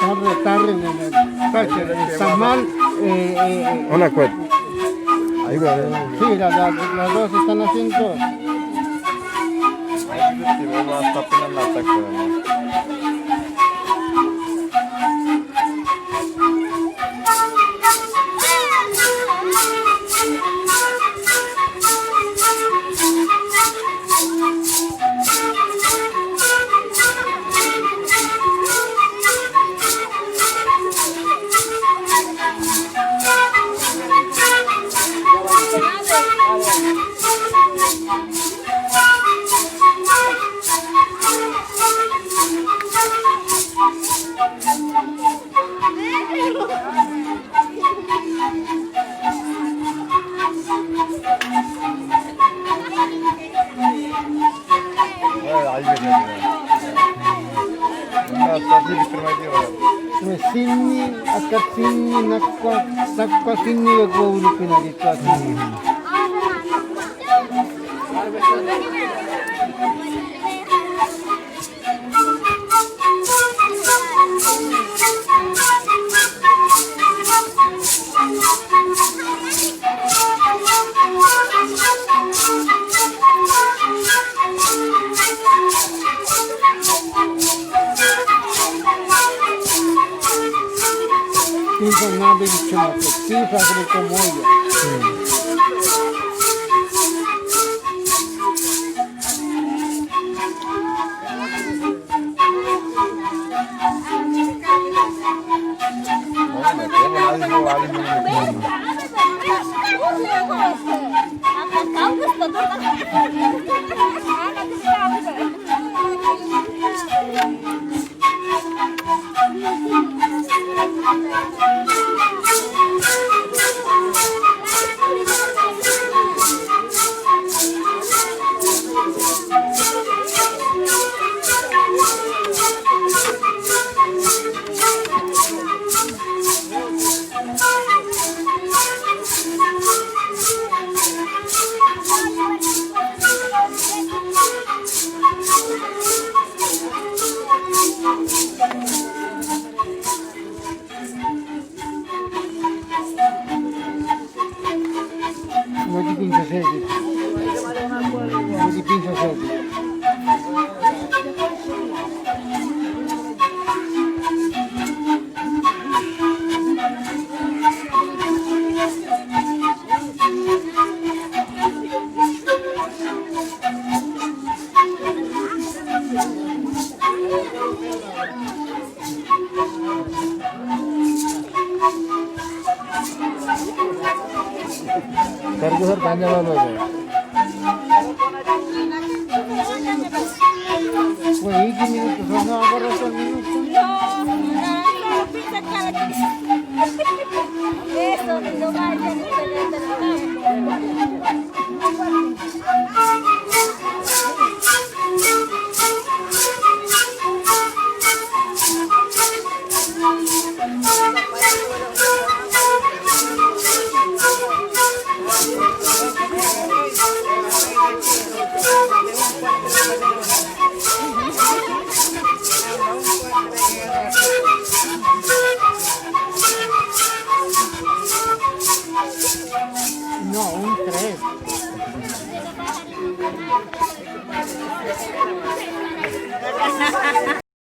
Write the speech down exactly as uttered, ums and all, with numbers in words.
Tarde, tarde, nene. Tamal, eh, eh, eh. Ona kuet. Ahí va. Sí, la, la, las dos están haciendo. Sinni, aka sinni, nakua, nakua sinni ya ko ulu pinari tua sinni. Pinsa nabe bichuma ko, pinsa ko komo ya. Ngodi pinsa sedi. Ngodi pinsa sedi. Sir ko sir, tanya lalo. Wah, iki minutu, sana agar rasa minutu. No, un tres.